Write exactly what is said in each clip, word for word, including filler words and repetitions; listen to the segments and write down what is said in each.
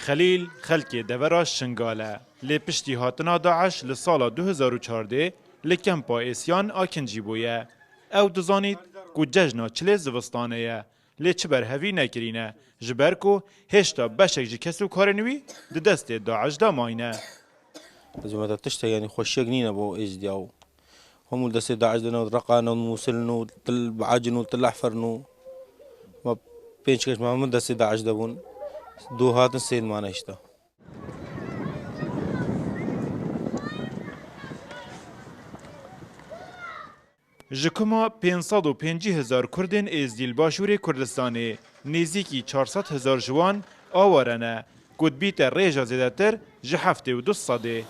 Xelîl xelkê devera Şingal e. Lê piştî hatina DAIŞ li sala du hezar û çardeh li kempa Êsyan a Kincî bûye. Ew dizanît ku cejna çilê zivistanê ye, lê çi berhevî nekirîne, ji ber ku hêşta beşek ji kes û karên wî di destê DAIŞ de mayne. Xizmeta tiştek, yanî xweşiyek nîne bo Êzdiya û hemû destê DAIŞ de ne, Reqa ne, Mûsil ne, Til Becin û Til Ehfer ne. Ma pênc kes ma hemû destê DAIŞ de bûn. Du hatin, sê mane işte. Ji kuma pênc sed û pêncî hezar Kurdên Êzdî li Başûrê Kurdistanê, nêzîkî çar sed hezar ji wan aware ne, ku dibîte rêja zêdetir ji heftê û du sedê.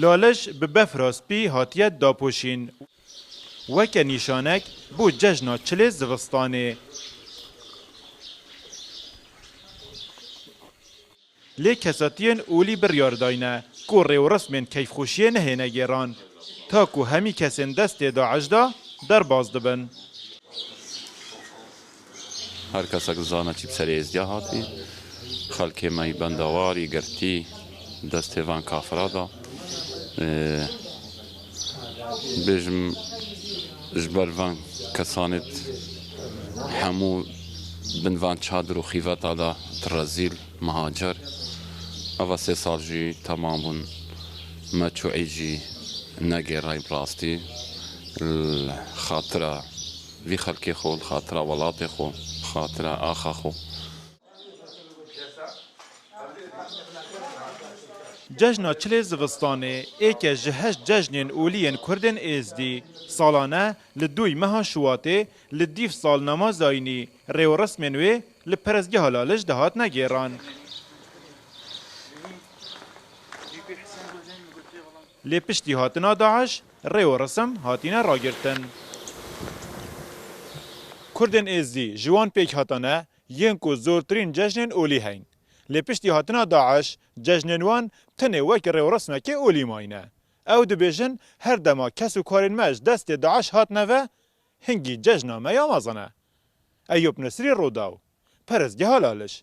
Lalij bi befra spî hatiye dapoşîn, weke nîşanek bo cejna çilê zivistanê. Lê kesatiyên olî biryar dayne ku rêwresmên keyfxweşiyê nehêne gêran, ta ku hemî kesên destê DAIŞ de derbas dibin. Her kesek dizane çi bi serê Êzdiya hatî. Xelkê me yî bendewarî girtî destê van kafira de. Ê, bêjim, ji ber van kesanê hemû bin van çadir û xîveta de di rezîl, mihacer. Eva sê sal jî temam bûn. Me çû ê jî negêrayî bi rastî. Li xatira vî xelkê xwe, li xatira welatê xwe, li xatira axa xwe. Cejna Çilê Zivistanê êke ji heşt cejnên olî yên Kurdên Êzdî, salane li duyî meha Şuwatê li dîv salnama zayînî rêwresmên wê li perestgeha Lalij dihatine gêran. Lê piştî hatina DAIŞ rê û resim hatine ragirtin. Kurdên Êzdî ji wan pêkhatane yên ku zortirîn cejnên olî heyn. Lê piştî hatina DAIŞ cejnên wan tenê wek rêwresmekê olî mayne. Ew dibêjin, her dema kes û karên me ji destê DAIŞ hatine ve, hingî cejna me ya mezin e. Eyûp Nisrî, Rûdaw, perestgeha Lalij.